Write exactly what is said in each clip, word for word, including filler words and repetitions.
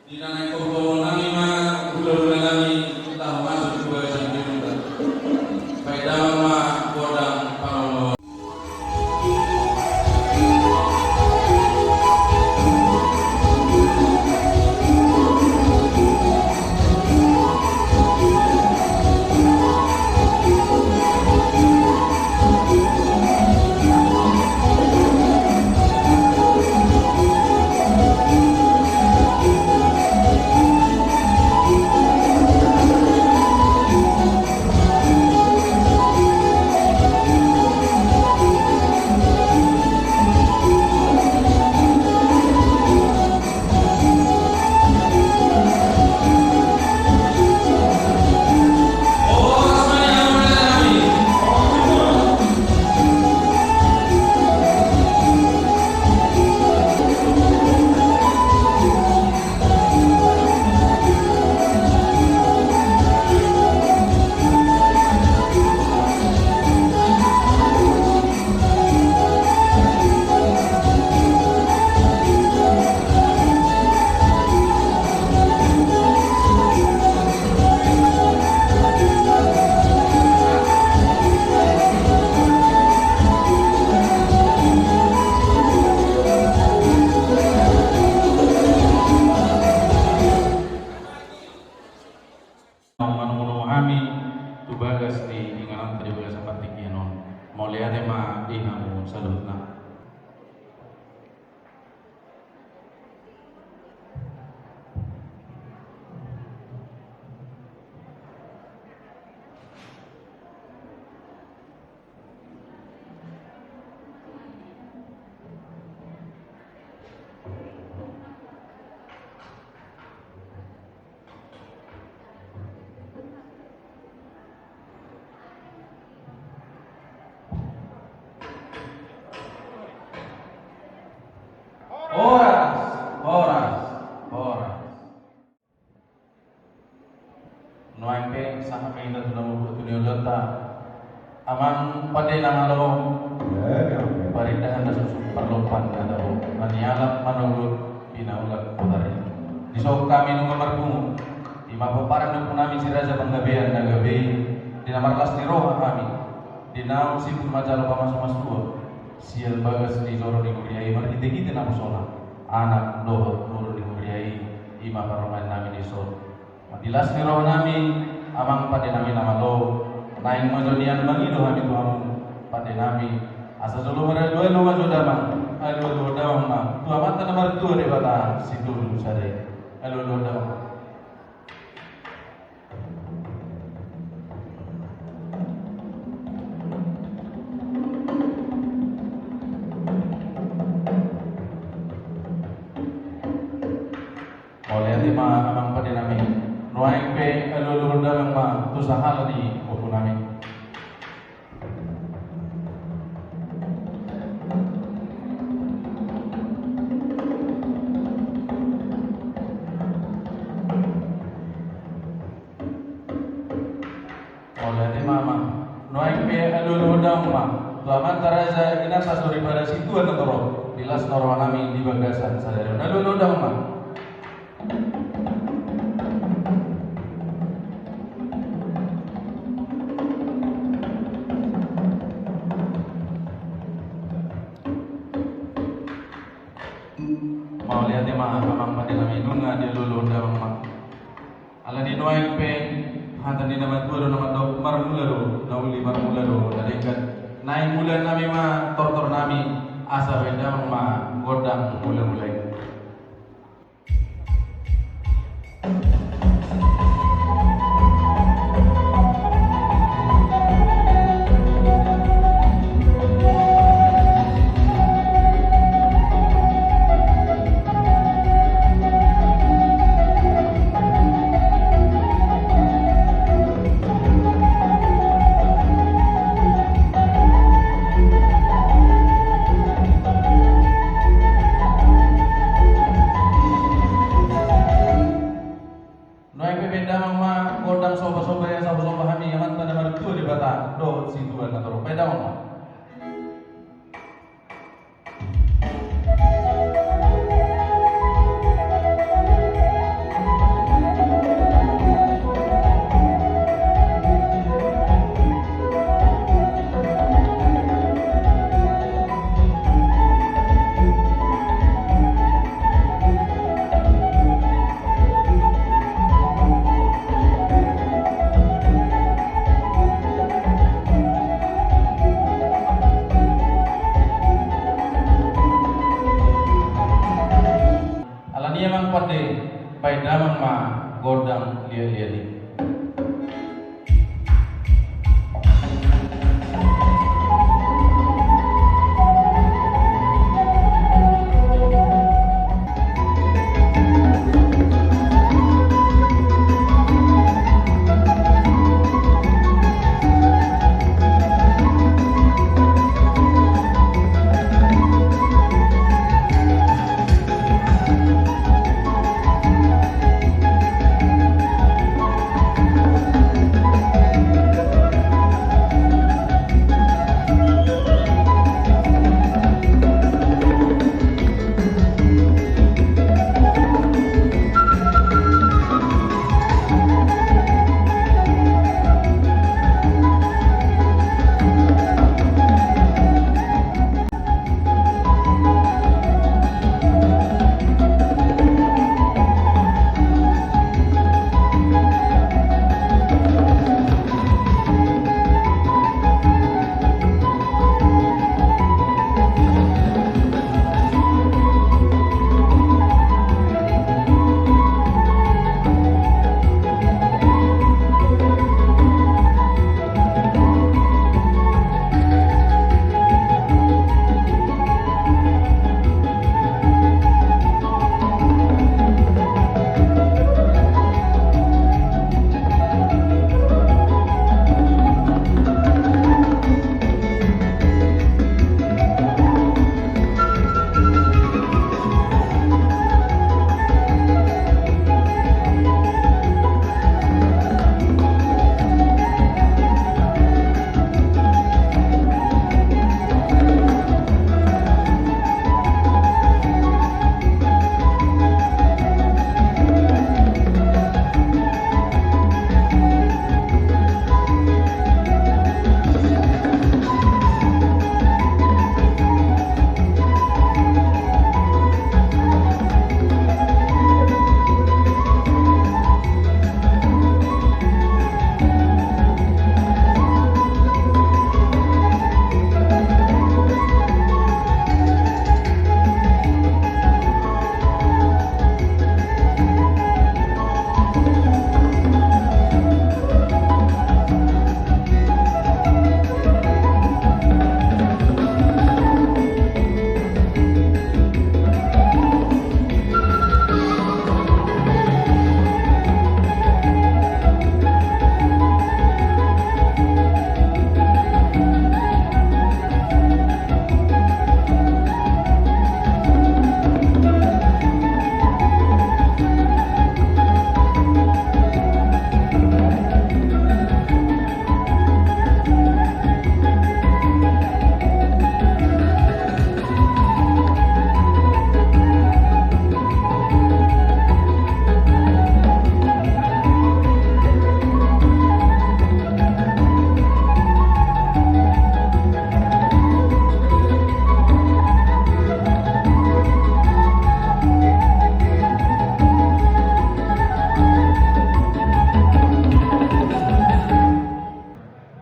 Di na naeng pahutohon nami ma hulahula nami laho masuk tu bagasan gedung. Bahen damang ma gondang panolo. Manungkun hami tu bagas ni ingananta di bagasan partingkian on. Mauliate ma di hamu saluhutna. Horas, horas, horas. Nuaeng pe sahat ma hita tu na mambuat tu ni ulaonta. Amang pande na malo. Parindahan na suksuk, parlompan na tabo, na nialap manogot, pinaulak potari. Dison hami nunga marpungu. I ma pomparan ni ompu nami si Raja Panggabean na gabe i, di na marlas ni roha hami, di naung siput manjalo pamasumasu sian bagas ni joro ni huria i marhitehite naposona, anak dohot boru ni huria i, i ma parumaen nami dison. Di las ni roha nami, amang pande nami na malo, naeng ma jo nian mangido hami tu hamu pande nami, asa jolo maralualu ma jo damang, alualuhon damang ma tu Amanta na martua Debata Sitolu Sada i. Alualuhon damang ma. Mauliate ma amang pande nami. Nuaeng pe alualuhon damang ma tu sahala ni ompu nami. Mauliate ma amang. Nuaeng pe alualuhon damang ma tu amanta raja inanta soripada situan na torop, di las ni roha nami di bagasan sadari on. Alualuhon damang ma. Mauliate ma amang pande nami, nunga dialualuhon damang ma. Alani nuaeng pe hata ni na matua do na mandok, marmula do na uli, marmula do na denggan. Naeng mula nami ma tortor nami, asa bahen damang ma gondang mulamula i. Nuaeng pe bahen damang ma gondang sombasomba i, asa husomba hami Amanta na martua Debata dohot situan na torop. Bahen damang ma. Pande, baen damang ma gondang liat-liat i.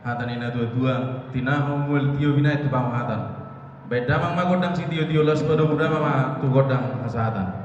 Hata ni na tua-tua, tinahu mual tio binahen tu panguhatan. Baen damang ma gondang sitio-tio, laos padomu damang ma tu gondang hasahatan.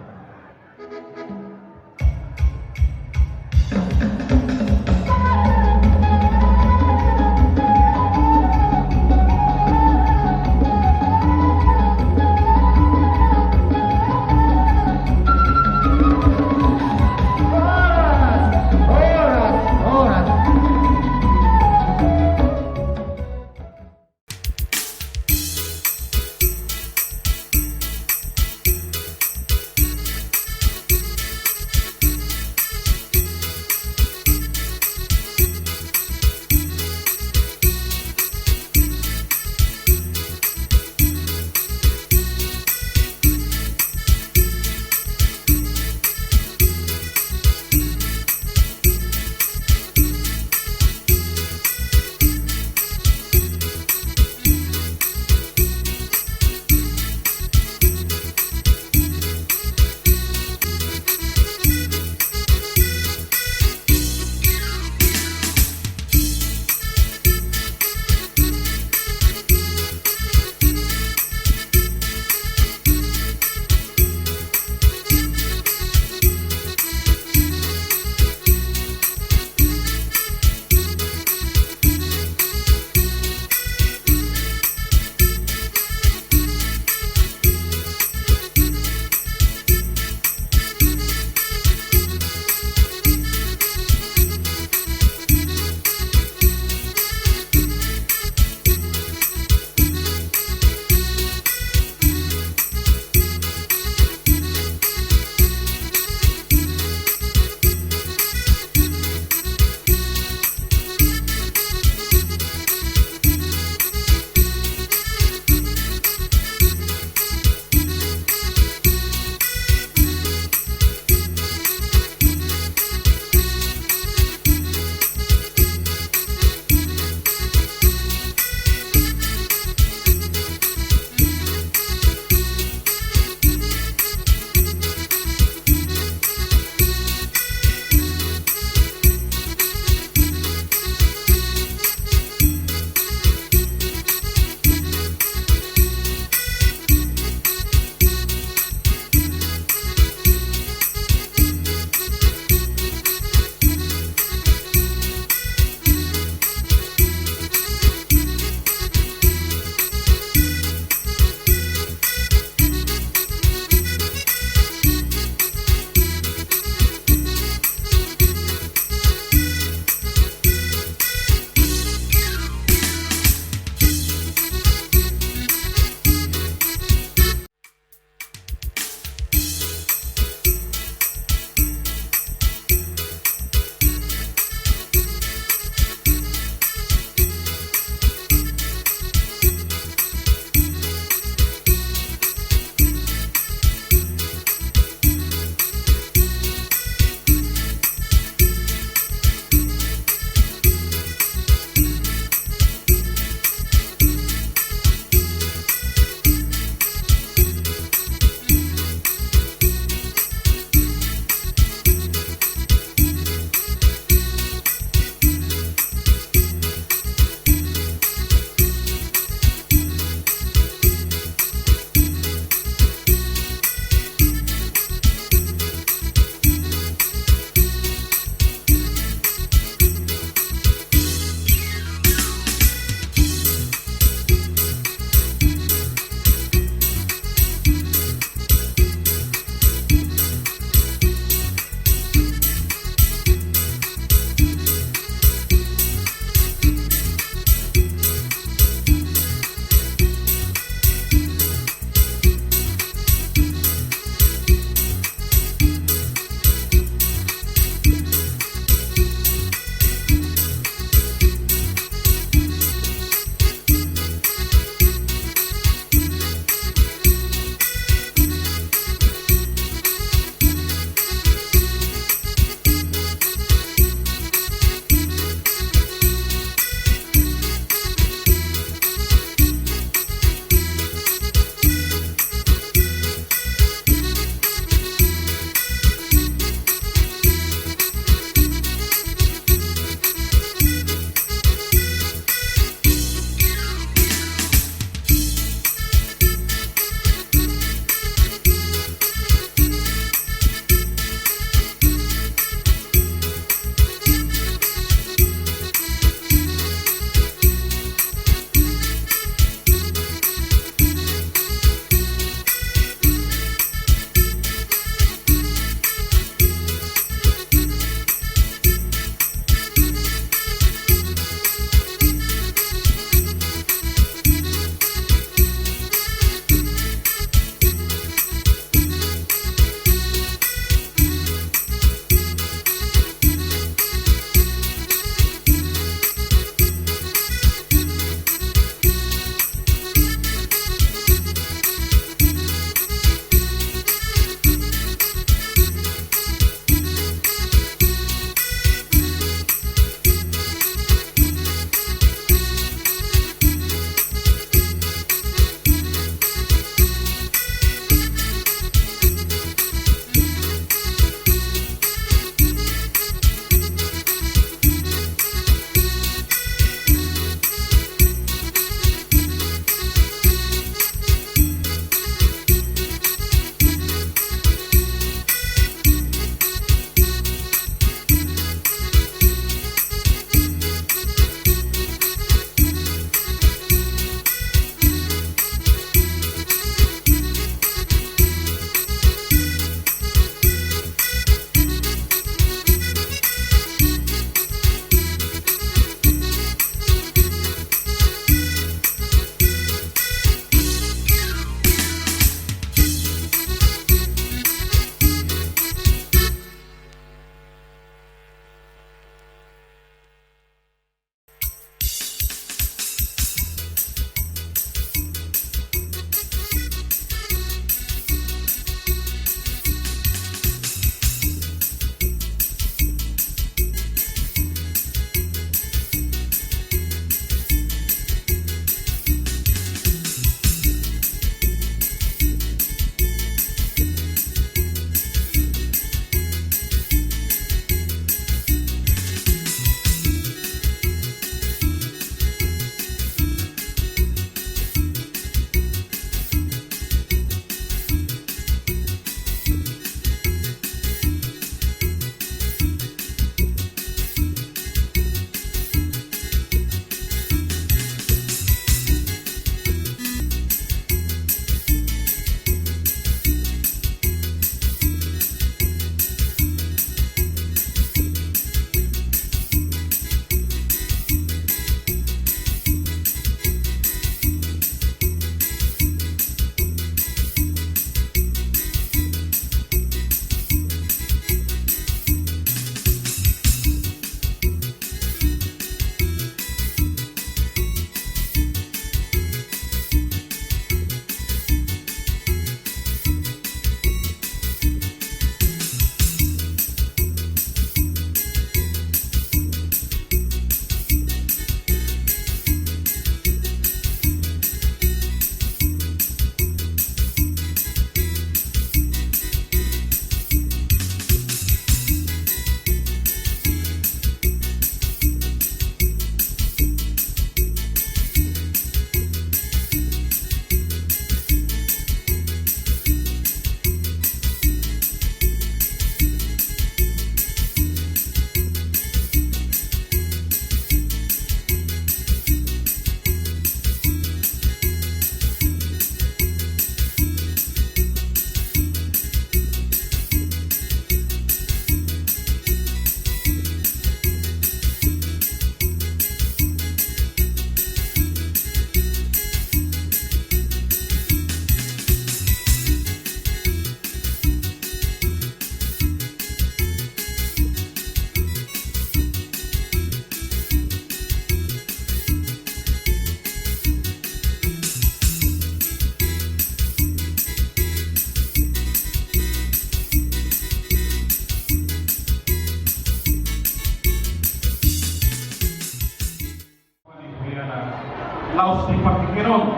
Laos di partingkian on,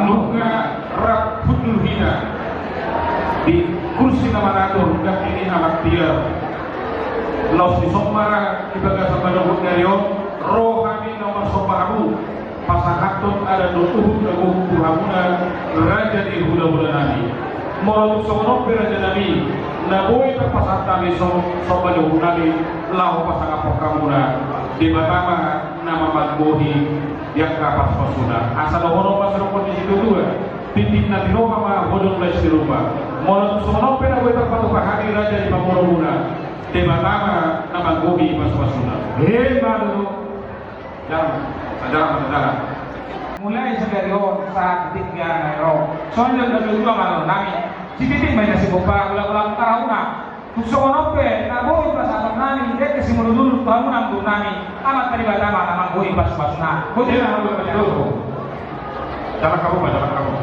nunga rap hundul hita di kursi na maratur, dang i anak dia. Laos di somba ra di bagasan panogot ni ari on, ro hami na marsomba hamu, pasahathon adat dohot uhum na gok tu hamuna, raja ni hulahula nami. Molo tung songon on pe raja nami, na boi tarpasahat hami som-, somba ni uhum nami, laho pasangaphon hamuna, Debata ma na mamanggohi di angka pasupasu-Na. Asa dohonon ma songon disi tutu, tintin na tinopa ma godang las ni rupa. Molo tung songon on pe na boi tarpatupa hami raja ni pamoruonmuna, Debata ma na manggohi pasupasu-Na. Emma tutu. Jalan, jalan, jalan. Mulai sadari on sahat di tingki na ro. Songon na tutu ma dohonon nami. Sitintin ma inna sibopa, ulang-ulang tarahuna. Tung songon on pe na boi pasahaton nami dengke simudur-udur tu hamuna amangboru nami, Amanta Debata ma na manggohi pasupasu-Na. Boti na hamuna pajalo. Jalan hamu ma, jalan hamu.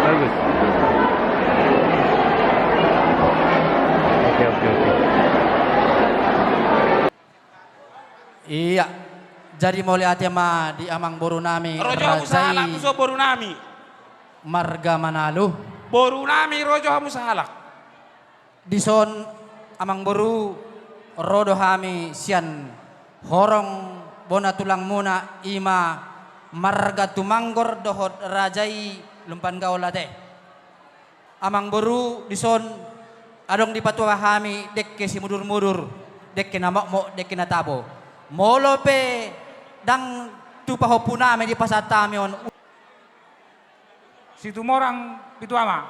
Bagus. Oke, oke, oke. Iya. Jadi mauliate ma di amangboru nami. Ro jo hamu sahalak tu son boru nami. Marga Manalu. Boru nami, ro jo hamu sahalak. Dison, amangboru, ro do hami sian horong bona tulangmuna, i ma marga Tumanggor dohot raja i Lumban Gaol ate. Amangboru, dison adong dipatua hami dengke simudur-mudur, dengke na mokmok, dengke na tabo. Molo pe ndang tu pahompu nami dipasahat hami on. Situmorang Pitu Ama.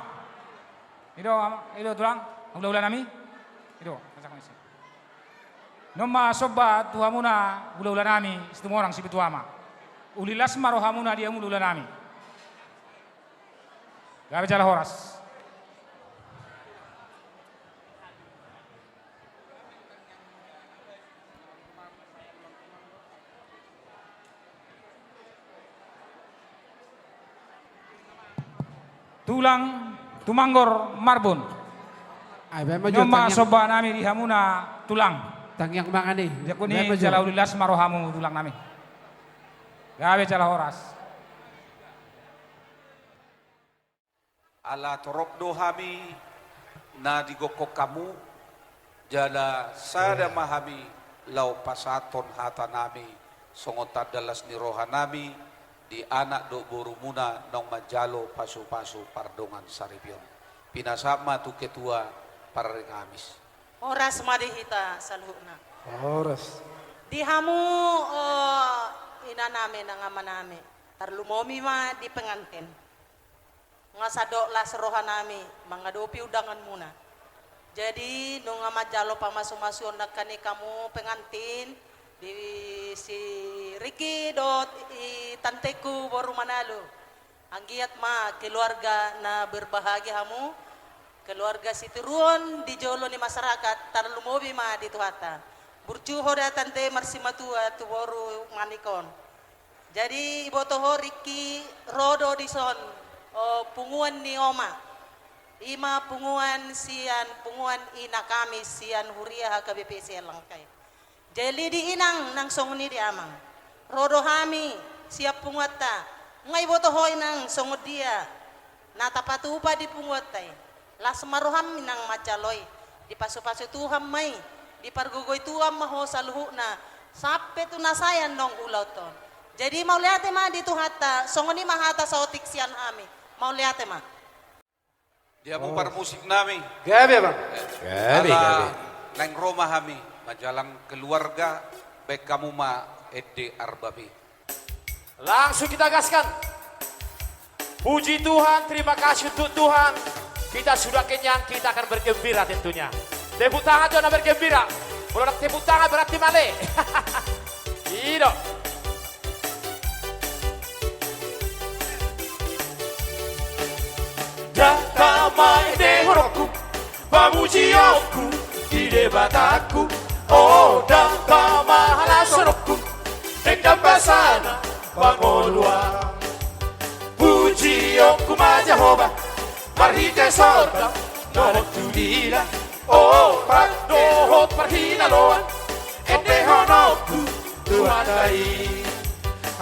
I do, ama, i do tulang, hulahula nami. I do, pasak misi. Nunga somba tu hamuna hulahula nami, Situmorang si Pitu Ama. Uli las ma rohamuna di hamu hulahula nami. Gabe jala horas. Tulang Tumanggor Marbun. Ai, baen ma jo. Nunga tangiang. Somba nami di hamuna tulang. Tangiang mangan i. Baen ma jo. Jala uli las ma rohamu tulang nami. Gabe jala horas. Ala torop do hami na digokhon hamu, jala sada ma hami laho pasahathon hata nami songon tanda las ni roha nami di anak dohot borumuna naung manjalo pasupasu pardongansaripeon. Pinasahat ma tu ketua Pargamis. Horas ma di hita saluhutna. Horas. Di hamu, o, ina nami nang ama nami, tarlumobi ma di pengantin. Nga sandok las roha nami mangadopi undanganmuna. Jadi, nunga manjalo pamasumasuon nangkin i hamu pengantin, di si Riki dohot i tanteku boru Manalu. Anggiat ma keluarga na berbahagia hamu, keluarga sitiruon di jolo ni masyarakat, tarlumobi ma di Tuhanta. Burju ho da tante marsimatua tu boru manik on. Jadi, iboto ho Riki, ro do dison, o, punguan ni oma. I ma punguan sian, punguan ina hami sian huria H K B P sian Langkai. Jadi di inang nang songon i di amang. Ro do hami sian punguanta. Nga iboto ho inang songon dia na tapatupa di punguanta i. Las ma roham inang manjalo i. Dipasupasu Tuhan ma i. Dipargogoi Tuhan ma ho saluhutna. Sampe tu na sae annon ulaonta on. Jadi mauliate ma di Tuhanta, songon i ma hata saotik sian hami. Mauliate ma. Di hamu parmusik nami. Gabe, Bang. Gabe, gabe. Ala naeng ro ma hami manjalang keluarga, baen hamu ma ende arbab i. Langsung kita gaskan. Puji Tuhan, terima kasih untuk Tuhan. Kita sudah kenyang, kita akan bergembira tentunya. Tepuk tangan tu na bergembira. Molo ndang tepuk tangan berarti male. I do. Ndang tama ende horongku. Pamujionku di Debatangku, o ndang tama halasononku, denggan basana pangoluan. Pujionku ma Jahowa, marhite sordang manang tulila, o rap dohot parhinaloan, endehononku Tuhanta i.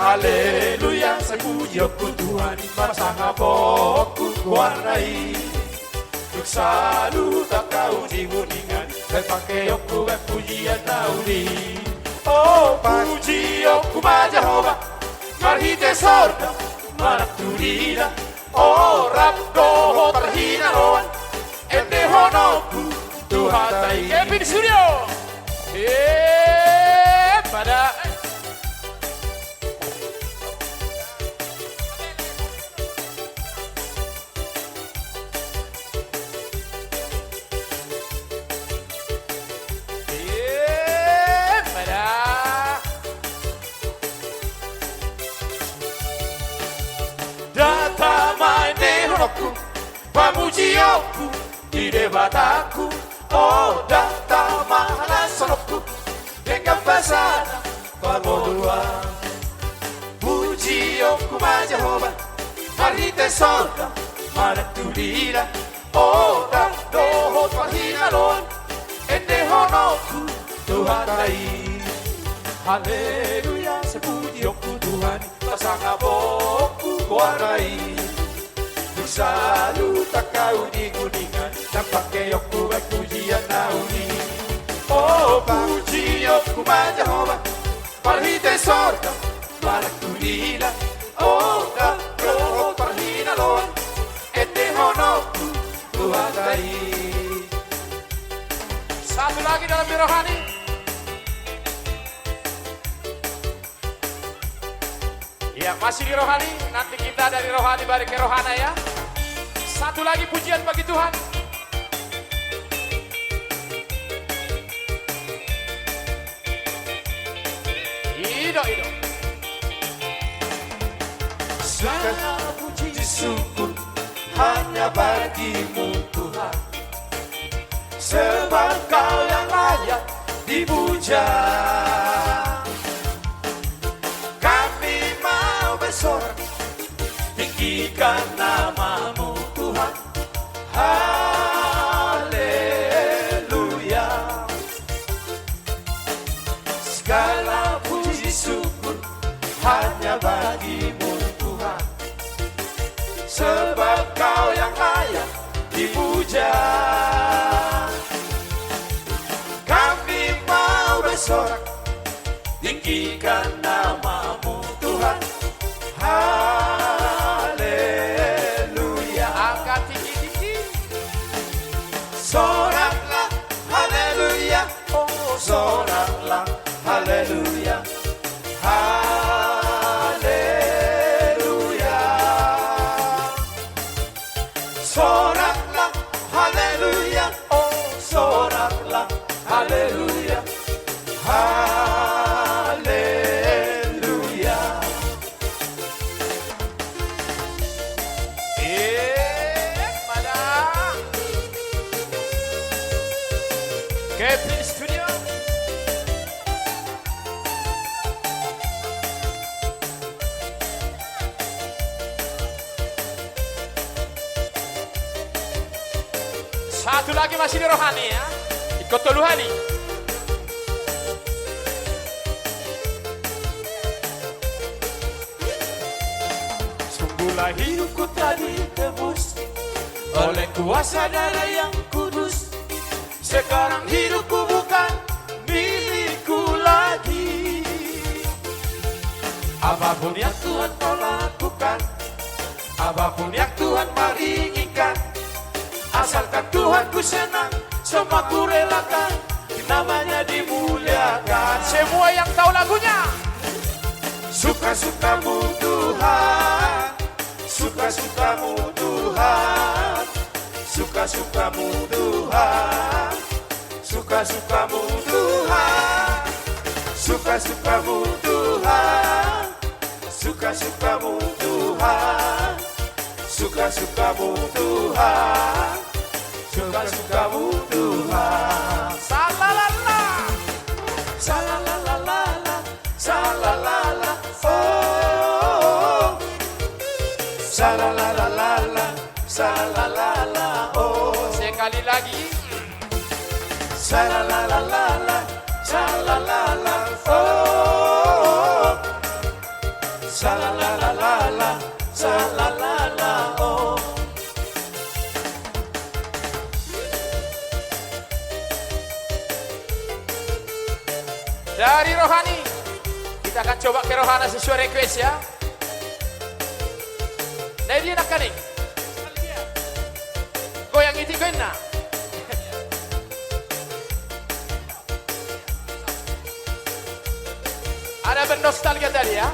Haleluya, sai pujionku Tuhan i, pasangapku goarna i. Dung saluhut angka uninguningan, sai pakeonku bahen pujian na uli. O pujionku ma Jahowa, marhite sordang manang tulila, o rap dohot parhinaloan, endehononku Tuhanta i. Kevin Studio. Eh, pada. Eh, pada. Ndang tama endehononku, pamujionku di Debatangku, o ndang tama halasononku, denggan basana pangoluan. Pujionku ma Jahowa, marhite sordang manang tulila, o rap dohot parhinaloan, endehononku Tuhanta i. Haleluya, sai pujionku Tuhan i, pasangapku goarna i. Dung saluhut angka uninguningan, sai pakeonku bahen pujian na uli. O pujionku ma Jahowa, marhite sordang manang tulila, o rap dohot parhinaloan, endehononku Tuhanta i. Satu lagi dalam di rohani. Ya, masih di rohani. Nanti kita dari rohani balik ke rohana, ya. Satu lagi pujian bagi Tuhan. Ido, ido. Segala puji syukur hanya bagi-Mu, Tuhan. Sebab Kau yang layak dipuja. Kami mau bersorak, tinggikan nama-Mu, Tuhan. Haleluya. Segala puji syukur hanya bagi-Mu, Tuhan. Sebab Kau yang layak dipuja. Kami mau bersorak, tinggikan nama-Mu, Tuhan. Haleluya. Angkat tinggi-tinggi. Soraklah, haleluya. Oh, soraklah, haleluya. Haleluya. Soraklah, haleluya. Oh, soraklah, haleluya. Haleluya. Eh, pada. Kevin Studio. Satu lagi masih di rohani, ya. Ingkon tolu hali. Sungguhlah hidupku telah ditebus oleh kuasa darah yang kudus. Sekarang hidupku bukan milikku lagi. Apapun yang Tuhan kau lakukan, apapun yang Tuhan kau inginkan, asalkan Tuhan ku senang, semua ku relakan, namanya dimuliakan. Semua yang tahu lagunya. Suka-sukamu Tuhan, suka-sukamu Tuhan, suka-sukamu Tuhan, suka-sukamu Tuhan, suka-sukamu Tuhan, suka-sukamu Tuhan, suka-sukamu Tuhan. Suka-sukamu Tuhan. Salalalala. Salalalala. Salalalala. Oh. Salalalala. Salalalala. Oh. Sekali lagi. Salalalala. Salalalala. Oh. Salalalala. Salalalala. Oh. Dari rohani. Kita akan coba ke rohana sesuai request ya. Nah, dia nak kaning. Goyang itik, goyang na. Ada bernostalgia tadi ya.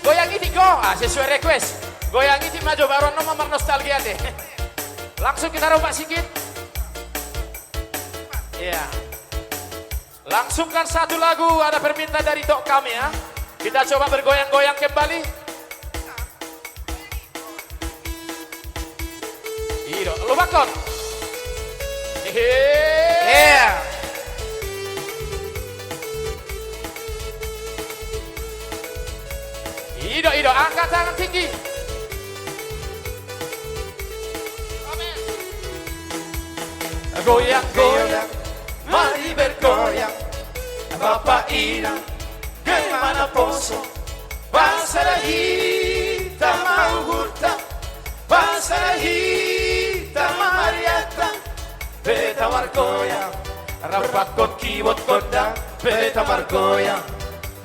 Goyang itik go. Ah, sesuai request. Goyang itik maju baru nama bernostalgia deh. Langsung kita rompak sikit. Iya. Langsungkan satu lagu, ada permintaan dari Tok Kami ya. Kita coba bergoyang-goyang kembali. Ido, lu bakon. Hehe. Iya. Ido, ido, angkat tangan tinggi. Goyang, goyang, mari bergoyang. Bapa inang, gema naposo. Bangsa hita ma uhurta, bangsa hita ma arianta. Beta margoyang, rap pakon kibot gondang. Beta margoyang,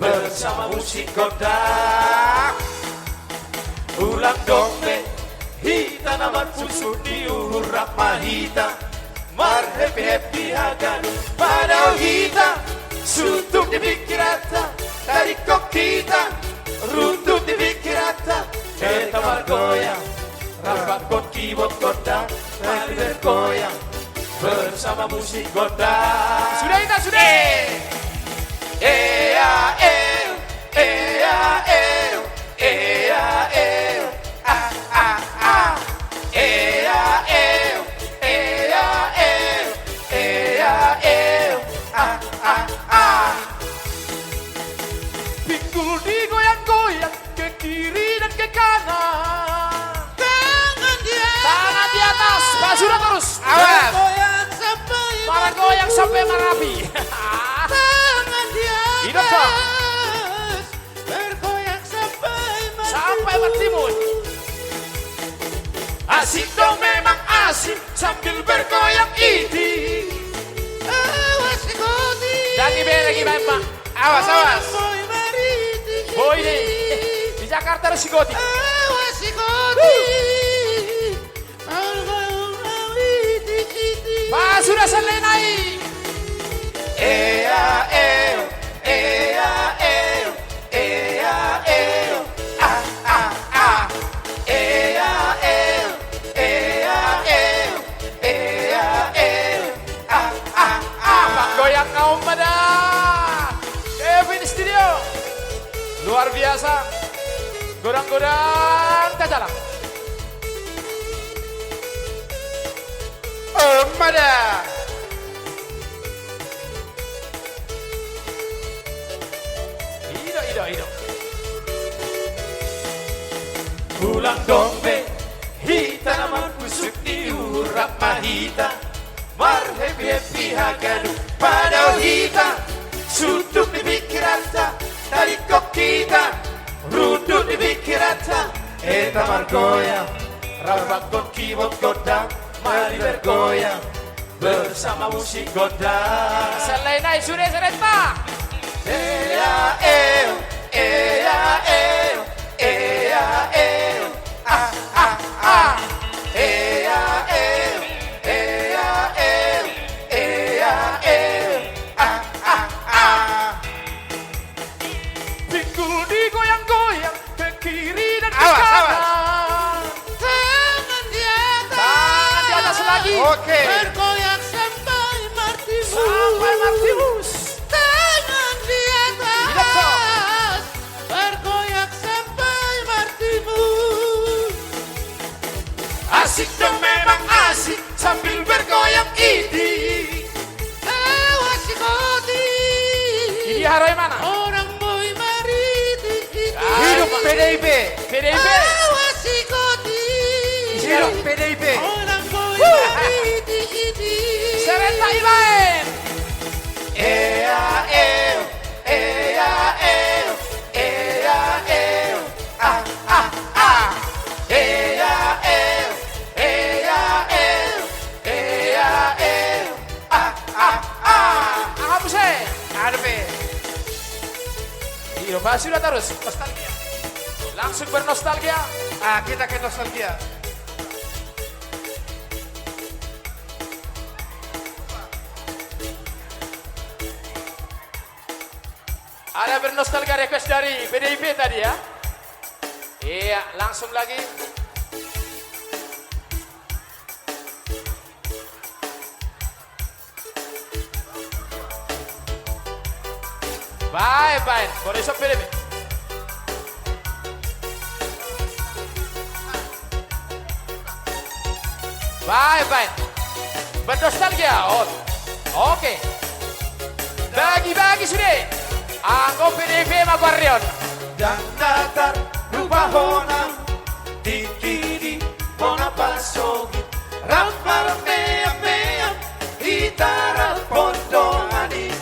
bersama musik gondang. Ulang dong be, hita na marpusuk di uhur, rap ma hita. Marhappy-happy haganup, padao hita. Suntuk di pikiranta, taringkot hita. Runtuk di pikiranta, hita margoyang. Rap pakon kibot gondang, mari bergoyang. Bersama musik gondang. Sudah, hita sudah. Ea, ea, ea, ea, ea, ea, ah, ah, ah. Ea, ea, ea, ea, ea, ea, ah, ah, ah. Pinggul digoyang-goyang, ke kiri dan ke kanan. Tangan di atas. Tangan di atas. Pasuda terus. Awas. Bergoyang sampai marapi. Margoyang sampai marapi. Tangan di atas. Hidup, Pak. Bergoyang sampai matimun. Sampai matimun. Asik dong, memang asik sambil bergoyang itik. Awas, ikuti. Dagi bereng iba, Pak. Awas, awas. Boi, boi, boi. Boi deh. Di Jakarta harus ikuti. Awas, ikuti. Pasuda, sallei nai. Ea, ea, ea, ea, ea, ea, ah, ah, ah. Ea, ea, ea, ea, ea, ea, ah, ah, ah. Goyang na on ma da. Kevin Studio. Luar biasa. Godang-godang, tajalang. On ma da. Ido, ido, ido. Ulang dong be, hita na marpusuk di uhur, rap ma hita. Marhappy-happy haganup, padao hita. Suntuk di pikiranta, taringkot hita. Runtuk di pikiranta, hita margoyang. Rap pakon kibot gondang, mari bergoyang. Bersama musik gondang. Sallei nai, sude serenta. Ea, ea, ea, ea, ea, ea, ah, ah, ah. Ea, ea, ea, ea, ea, ea, ah, ah, ah. Pinggul digoyang-goyang, ke kiri dan ke kanan. Awas, awas. Tangan di atas. Tangan di atas lagi. Oke. Bergoyang sampai martimus. Sampai martimus. Tangan di atas. Tidak, Bro. Bergoyang sampai martimus. Asik dong, memang asik sambil bergoyang P D I P. P D I P. Awas ikoti. Ise do P D I P. Orang boy. Iti, iti. Serenta ibaen. Ea, eo. Ea, eo. Ea, eo. Ah, ah, ah. Ea, eo. Ea, eo. Ea, eo. Ah, ah, ah. Aha muse? Ada pe. Iyo, bahas sudah terus. Nostalgia. Langsung bernostalgia. Ah, kita ke nostalgia. Ada bernostalgia request dari P D I P tadi ya. Iya, langsung lagi. Baen, baen. Bore sop P D I P. Baen, baen. Bernostalgia, on. Oke. Bagi-bagi sude. Anggo P D I P ma guarna on. Ndang na tarlupa hona, tingki di bona pasogit, rap marmeam-meam, hita rap pondongan i.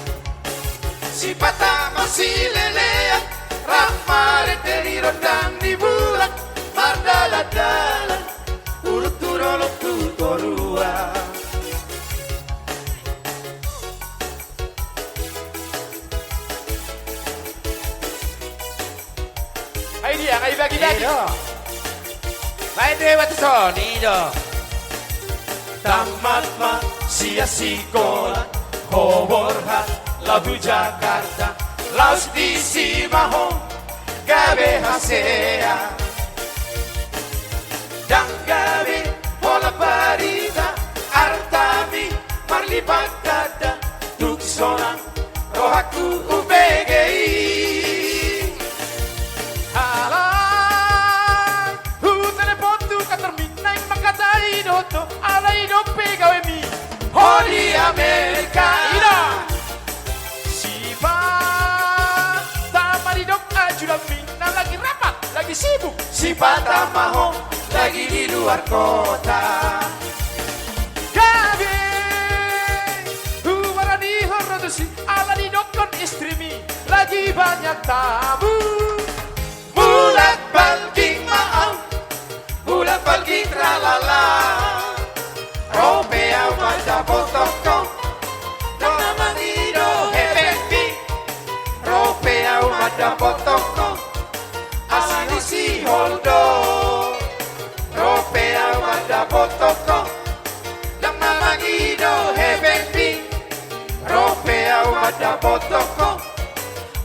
Sipata masilelean, rap marende di rondang di bulak, mardalan-dalan, urut tu dolok tu toruan. Ai dia, ai bagi-bagi. Ido. Baen do iba tu son, ido. Tamat ma sian sikola, ho borhat laho tu Jakarta, laos disi ma ho gabe hasea. Ndang gabe holan barita, artami marlipat ganda, tung sonang rohangku umbege i. Alai, hutelepon tu kantor mi, naeng mangkatai dohot ho, alai dope gawemi ho di Amerika. Ida. Sipata ma didok ajudanmi, na lagi rapat, lagi sibuk. Sipata ma ho lagi di luar kota. Gabe hubarani ho ro tusi, ala didokkon istrimi lagi banyak tamu. Mulak balging ma au, mulak balging ralala. Ro pe au mandapothon ho, ndang na mangido hepengmi. Ro pe au mandapothon ho, asi ni sihol do. Ro pe au mandapothon ho, ndang na mangido hepengmi. Ro pe au mandapothon ho,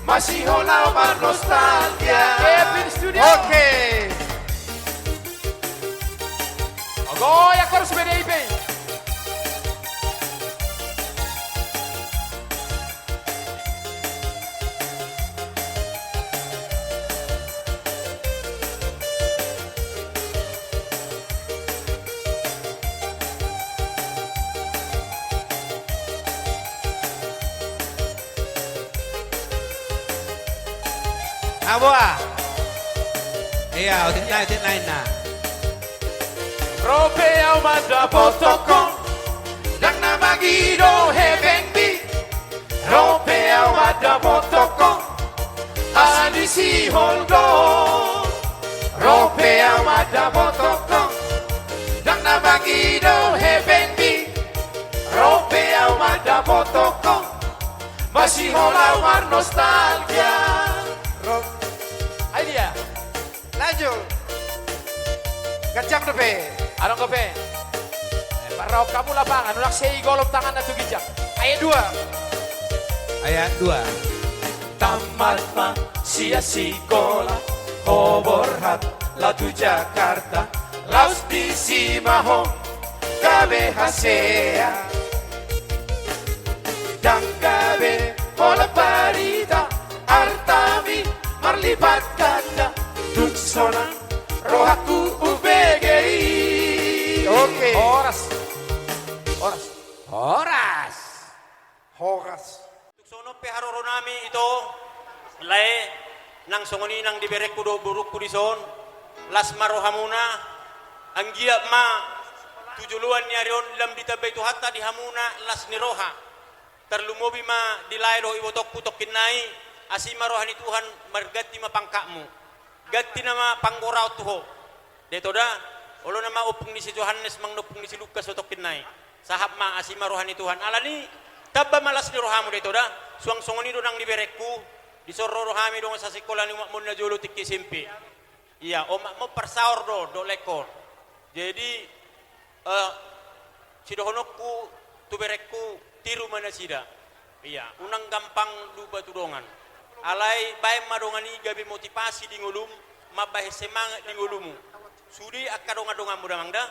masihol au marnostalgia. Kevin Studio. Oke. Goyang terus P D I P. Aboa. Ia, otik nai, otik nai na. Ro pe au mandapothon ho, ndang na mangido hepengmi. Ro pe au mandapothon ho, asi ni sihol do. Ro pe au mandapothon ho, ndang na mangido hepengmi. Ro pe au mandapothon ho, masihol au marnostalgia. Ro. Ai dia. Lanjut. Ganjang dope. Adong dope. Eh, parrahon hamu lapangan, unang sai golom tanganna tu ginjang. Ayat dua. Ayat dua. Tamat ma sian sikola, ho borhat laho tu Jakarta, laos disi ma ho gabe hasea. Ndang gabe holan barita, artami marlipat ganda, tung sonang rohangku umbege i. Oke. Horas. Horas. Horas. Horas. Tung songon on pe haroronami ito, lae, Nang songon i nang di berengku dohot borungku dison, las ma rohamuna, anggiat ma tu joloan ni ari on lam ditambai Tuhanta di hamuna las ni roha. Tarlumobi ma di lae dohot ibotongku tongkin nai, asi ma roha ni Tuhan, marganti ma pangkatmu. Ganti nama panggoraon tu ho. Detoda, olo nama ompung ni si Johannes manang ompung ni si Lukas ho tongkin nai. Sahat ma, asi ma roha ni Tuhan. Alani, tamba ma las ni rohamu detoda. Suang songon i do nang di berengku, dison ro do hami dongan sasikola ni omakmon na jolo tingki S M P. Ia, omakmon parsaor do, dohot laengkon. Jadi, eh, sidohononku tu berengku, tiru ma nasida. Ia, unang gampang lupa tu dongan. Alai baen ma dongan i gabe motivasi di ngolum, mambahen semangat di ngolumu. Sude angka dongan-donganmu damang da.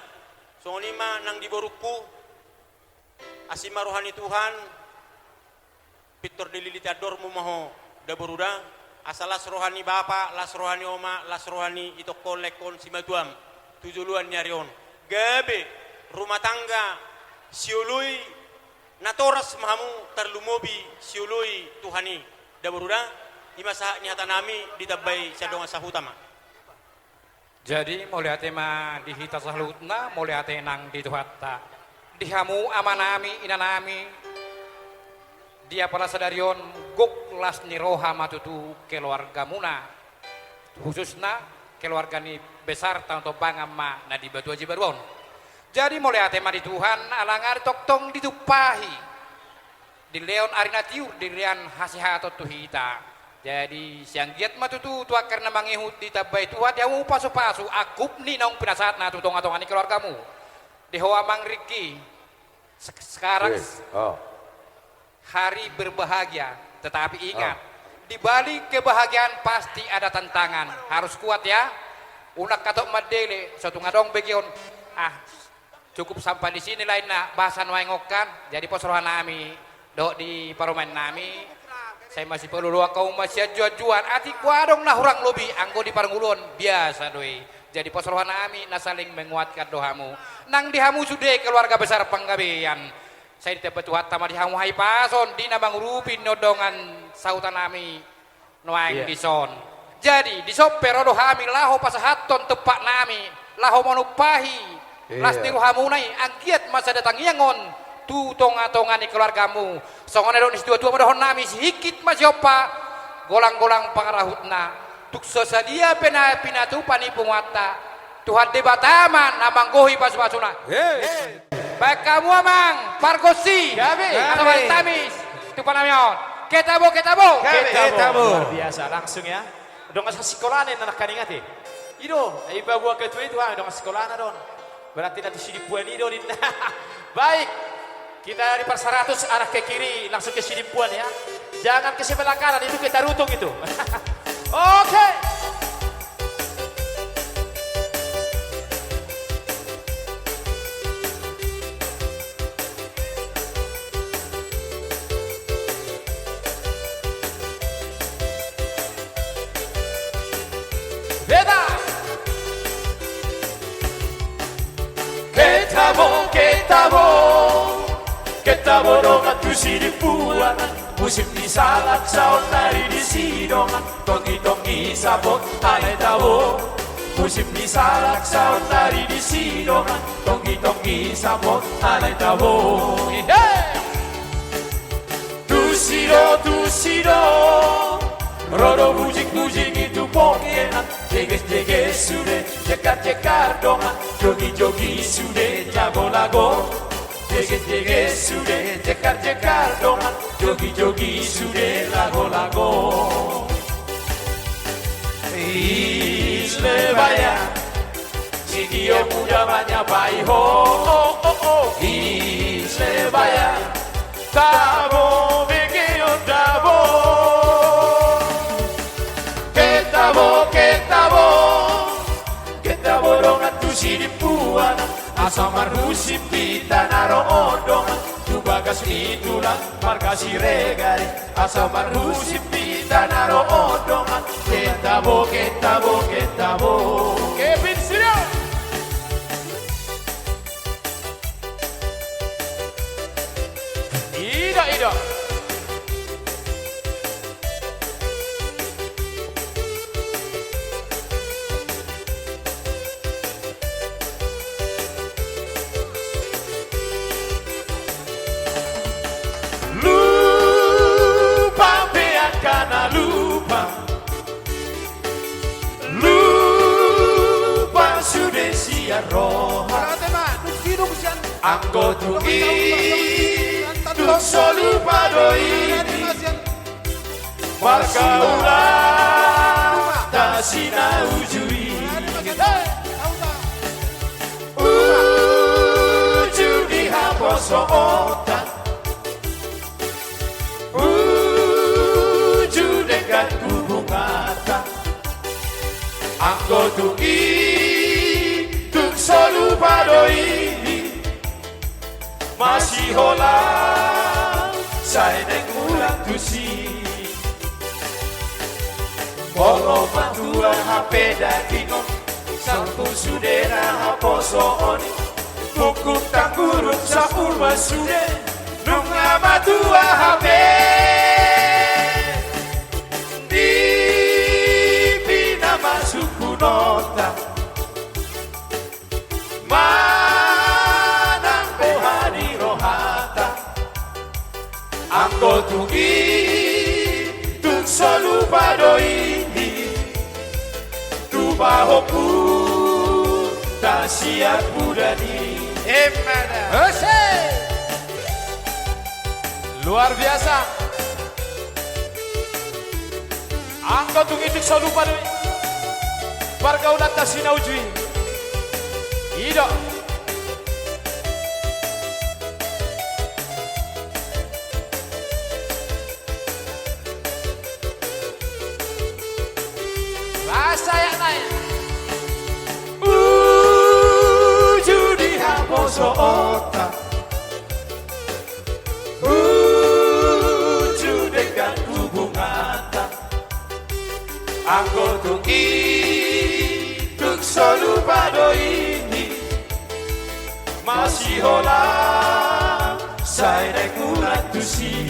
Songon i ma nang di borungku, asi ma roha ni Tuhan, pintor dililiti andormu ma ho da boru da, asa las roha ni bapa, las roha ni oma, las roha ni itongkon laengkon simatuam, tu joloan ni ari on. Gabe rumah tangga sioloi natoras ma hamu tarlumobi sioloi Tuhan i da boru da, i ma sahat ni hata nami ditambai sian dongan sahuta ma. Jadi, mauliate ma di hita saluhutna, mauliate nang di Tuhanta. Di hamu amanami, inanami, di apala sadari on gok las ni roha ma tutu keluargamuna. Khususna keluarga ni besar Tano Tombangan ma na di Batu Aji Baru on. Jadi, mauliate ma di Tuhan, ala nga tongtong ditumpahi dilehon ari na tiur, dilehon hasehaton tu hita. Jadi, sai anggiat ma tutu tu angka ari na mangihut ditambai Tuhan di hamu pasu-pasu angkup ni naung pinasahatna tu tonga-tonga ni keluargamu. Di ho amang Riki, sek-, sekarang hari berbahagia, tetapi ingat, di balik kebahagiaan pasti ada tantangan. Harus kuat ya. Unang hatop mandele, so tung adong begeon. Ah, cukup sampai di sini lainna basa nuaeng on kan. Jadi pos rohanami dohot di parumaennami, sai masipaluluan hamu ma sian juan-juan, atik adong na hurang lobi anggo di parngoluon biasa do i. Jadi pos rohanami na saling menguatkan do hamu. Nang di hamu sude keluarga besar Panggabean, sai ditamba Tuhanta ma di hamu hahipason di na mangurupi ni dongan sahutanami nuaeng dison. Jadi, dison pe ro do hami laho pasahathon tumpaknami, laho manumpahi las ni rohamuna i, anggiat ma sada tangiang on tu tonga-tonga ni keluargamu. Songon na nidok ni situa-tua ma dohononnami, sihingkit ma sihompa, golang-golang pangarahutna. Tung so sadia pe na pinatupa ni punguanta, Tuhan Debata ma na manggohi pasu-pasuna. Baen hamu amang pargonsi. Gabe. Asa martamis tumpaknami on. Ketabo, ketabo. Gabe. Ketabo. Luar biasa, langsung ya. Dongan sasikola ni anak kaningat i. I do, i paboa ketua i tu hami dongan sikolana do on. Berarti na tu Sidimpuan i do ninna. Baik. Kita di par seratus arah ke kiri, langsung ke Sidimpuan ya. Jangan ke sebelah kanan, itu ke Tarutung itu. Oke. Beta. Ketabo, ketabo. Ketabo dongan tu Sidimpuan. Musim ni salak saonari disi dongan, tonggi-tonggi saput alai tabo. Musim ni salak saonari disi dongan, tonggi-tonggi saput alai tabo. Tusi do, tusi do, ro do bujing-bujing i tu pongkean. Jeges-jeges sude, jekar-jekar dongan, jogi-jogi sude, lago-lago. Jeges-jeges sude, jekar-jekar dongan, jogi-jogi sude, lago-lago. Isle baya, sitio muda manyapai ho. Isle baya, tabo begeon tabo. Ketabo, ketabo. Ketabo dongan tu Sidimpuan, asa marhusip hita na ro on dongan, tu bagas ni tulang marga Siregar i, asa marhusip hita na ro on dongan. Ketabo, ketabo, ketabo. Kevin Studio. Ida, ida. Roha. Anggo tung i tung so lupa do i pargaulanta si na uju i. Uju di haposoonta, uju denggan hubunganta. Anggo tung i tung so lupa do i, masiholang sai naeng mulak tusi. Molo matua hape dagingon, salpu sudena haposoon i. Pungkuk tanggurung saur ma sude, nunga matua hape. Di pinamasuk hunonta manang boha ni rohanta. Anggo tung i tung so lupa do i tu pahompu ta sian bulan i. Emma da. Ose. Luar biasa. Anggo tung i tung so lupa do i pargaulanta si na uju i. I do. Bahasa ya nai. Uju di haposoonta, uju denggan hubunganta. Anggo tung i tung so lupa do i, masiholang sai naeng mulak tusi.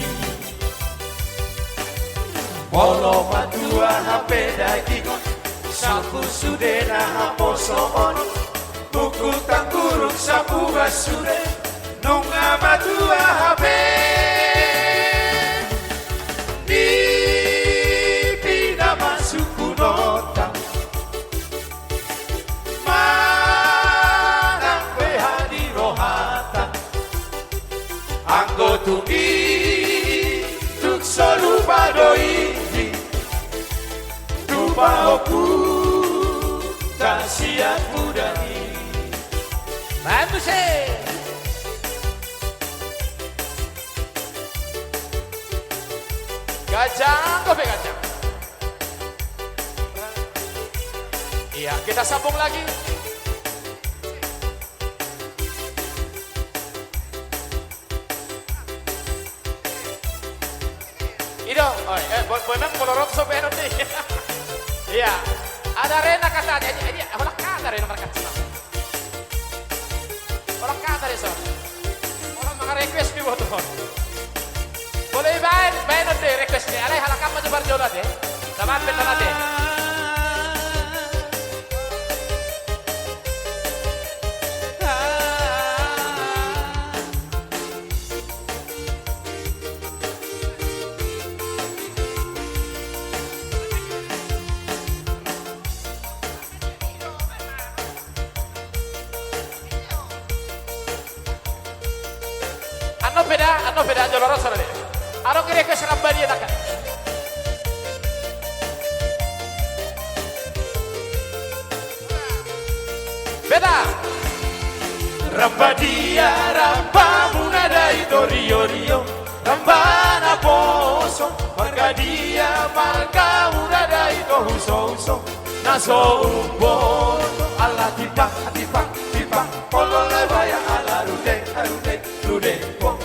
Molo matua hape dagingon, salpu sudena haposoon i. Pungkuk tanggurung sapugas sude, nunga matua hape. Di pinamasuk hunonta manang boha ni rohanta. Anggo tung i tung so lupa do i tu pahompu ta sian bulan i. Baen muse. Ganjang dope ganjang. Iya, kita sambung lagi. I do, oi, eh, bo-, bo-, memang kolorot so benon deh. Iya. Ada rena kata dia, dia, dia, holan kata rena markata. Holan kata dia so. Holan manga request di boto. Boleh baen, baen on deh request ni. Alai halak apa tu barjola deh. Tamat betul deh. Annon pe da, annon pe da, jolo ro sore de. Adong i request Rambadia nangkin. Beta. Rambadia, rambamuna da i do rio-rio, ramba na poso, marga dia, margamuna da i do huso-huso, na so umboto, ala timpang, timpang, timpang, olo le baya ala rudeng, rudeng, rudeng po.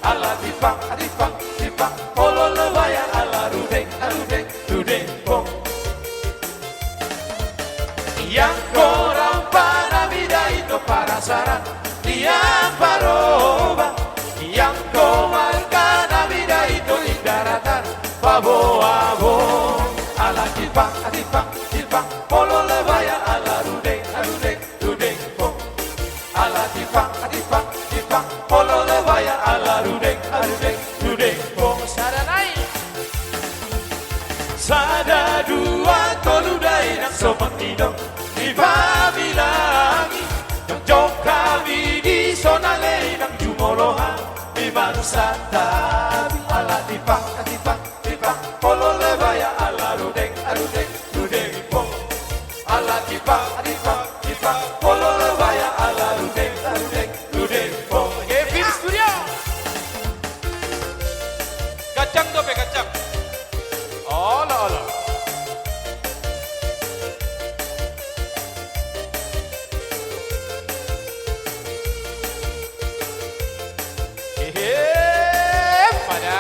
Ala timpang, timpang, timpang, olo le baya ala rudeng, rudeng, rudeng po. Ianggo rambanami da i do parasaran, iang Paroba, ianggo marganami da i do indaratan, paboa-boa, ala timpang, timpang, timpang, olo le baya ala rudeng, rudeng, rudeng po. Baru satabi ala tipang, tipang, tipang, polo lebaya ala rudeng, rudeng, rudeng po. Ala tipang, tipang, tipang, polo lebaya ala rudeng, rudeng, rudeng po. Oke, Film Studio. Gajang dope, gajang. Olo, olo. Hehe, pada.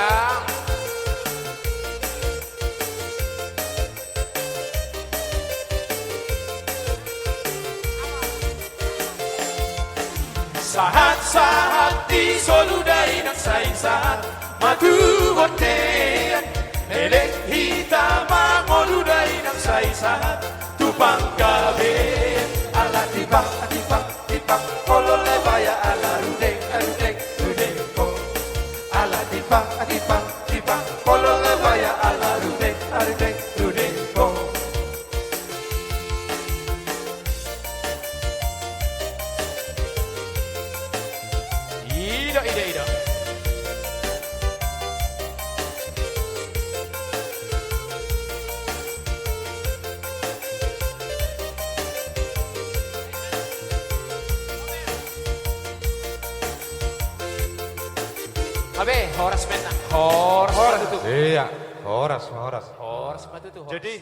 Sahat-sahat di solu da inang sai sahat ma tu bontean. Elek hita mangolu da inang sai sahat tu panggabean. Ala tipang, tipang, tipang, polo lebaya ala rudeng, rudeng, rudeng po. Ala tipang, tipang, tipang, polo lebaya ala rudeng, rudeng, rudeng po. Ida, ida, ida. Abe, horas ma inna. Horas, horas ma tutu. Iya, horas, horas. Horas ma tutu, horas. Jadi,